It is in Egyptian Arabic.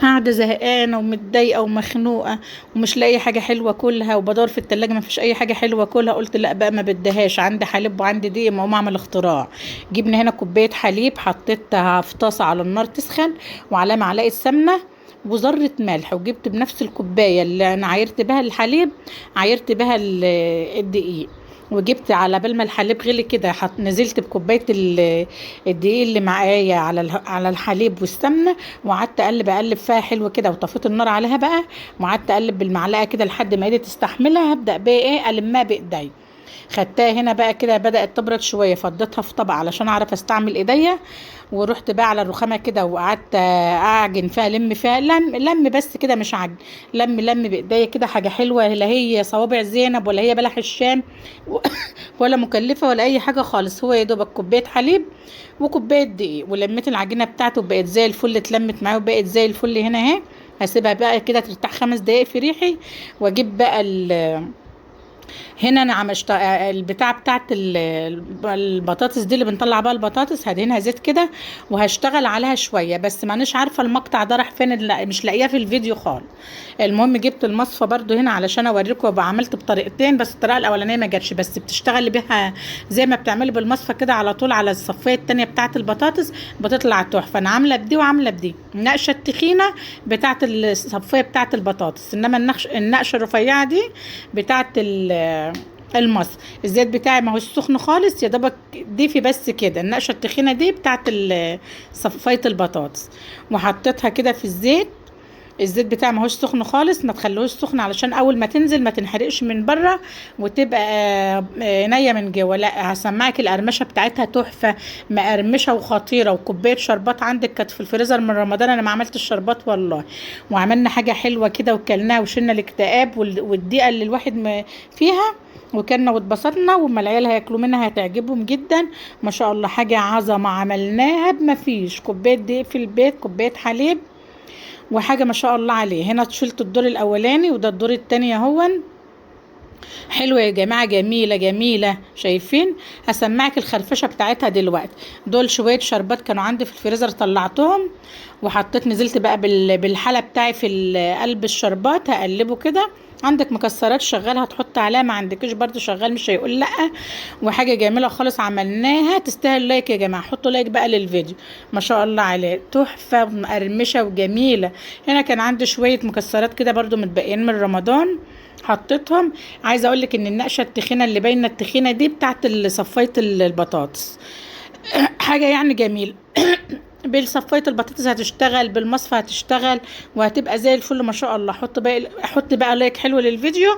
قاعدة زهقانة ومتضايقة ومخنوقة ومش لاقية حاجة حلوة اكلها، وبدور في التلاجة ما فيش أي حاجة حلوة اكلها. قلت لا بقى ما بديهاش، عندي حليب وعندي دقيق، ما اقوم اعمل اختراع. جبنا هنا كوباية حليب حطيتها في طاسة على النار تسخن، وعلى معلقة سمنة وذرة ملح، وجبت بنفس الكوباية اللي أنا عايرت بها الحليب عايرت بها الدقيق، وجبت على بال ما الحليب غلي كده نزلت بكوباية الدقيق اللي معايا على الحليب والسمنة، وقعدت اقلب اقلب فيها حلو كده، وطفيت النار عليها بقى، وقعدت اقلب بالمعلقة كده لحد ما ايدي تستحملها. هبدأ بقى ايه المها بايديا. خدتها هنا بقى كده بدأت تبرد شوية، فضيتها في طبق علشان اعرف استعمل ايديا، ورحت بقى على الرخامة كده وقعدت اعجن فيها، لم فيها لم لم بس كده، مش عجن، لم لم بايديا كده. حاجة حلوة، لا هي صوابع زينب ولا هي بلح الشام ولا مكلفة ولا اي حاجة خالص، هو يا دوبك كوباية حليب وكوباية دقيق، ولميت العجينة بتاعته وبقت زي الفل، اتلمت معايا وبقت زي الفل. هنا اهي هسيبها بقى كده ترتاح 5 دقايق في ريحي، واجيب بقى هنا انا عم البتاع بتاعت البطاطس دي اللي بنطلع بقى البطاطس، هدهنها زيت كده وهشتغل عليها شوية، بس مانيش عارفه المقطع ده راح فين، لا مش لاقياه في الفيديو خالص. المهم جبت المصفى برده هنا علشان اوريكم، وابقى عملت بطريقتين، بس الطريقة الاولانية ما جاتش، بس بتشتغلي بيها زي ما بتعملي بالمصفى كده على طول على الصفية التانية بتاعت البطاطس، بتطلع تحفة. انا عامله بدي وعامله بدي، النقشه التخينه بتاعت الصفية بتاعت البطاطس، انما النقشه الرفيعة دي بتاعت المص. الزيت بتاعي ما هوش سخن خالص، يا دوبك ديفي بس كده. النقشه التخينه دي بتاعت صفايه البطاطس، وحطيتها كده في الزيت. الزيت بتاعي ما هوش سخن خالص، ما تخلوهوش سخن علشان اول ما تنزل ما تنحرقش من بره وتبقى نيه من جوه. لا هسمعك القرمشه بتاعتها تحفة، مقرمشه وخطيرة. وكوبايه شربات عندك كانت في الفريزر من رمضان، انا ما عملت الشربات والله، وعملنا حاجة حلوة كده وكلناها وشلنا الاكتئاب والضيقه اللي الواحد فيها، وكلنا واتبسطنا، وما العيال هياكلوا منها هتعجبهم جدا ما شاء الله. حاجة عظمه عملناها بمفيش، كوباية دقيق في البيت، كوباية حليب، وحاجه ما شاء الله عليه. هنا شلت الدور الاولاني وده الدور التاني اهون. حلوة يا جماعة، جميلة جميلة. شايفين؟ هسمعك الخرفشه بتاعتها دلوقتي. دول شوية شربات كانوا عندي في الفريزر طلعتهم وحطيت، نزلت بقى بالحله بتاعي في قلب الشربات، هقلبه كده. عندك مكسرات شغال هتحط عليها، ما عندكش برضو شغال مش هيقول لا. وحاجه جميلة خالص عملناها، تستاهل like يا جماعة، حطوا like بقى للفيديو، ما شاء الله عليه تحفة مقرمشه وجميلة. هنا كان عندي شوية مكسرات كده برضو متبقيين من رمضان حطيتهم. عايزه اقول لك ان النقشه التخينه اللي باينة التخينه دي بتاعت صفايه البطاطس، حاجة يعني جميلة. بالصفايه البطاطس هتشتغل، بالمصفى هتشتغل، وهتبقى زي الفل ما شاء الله. حط بقى like حلو للفيديو.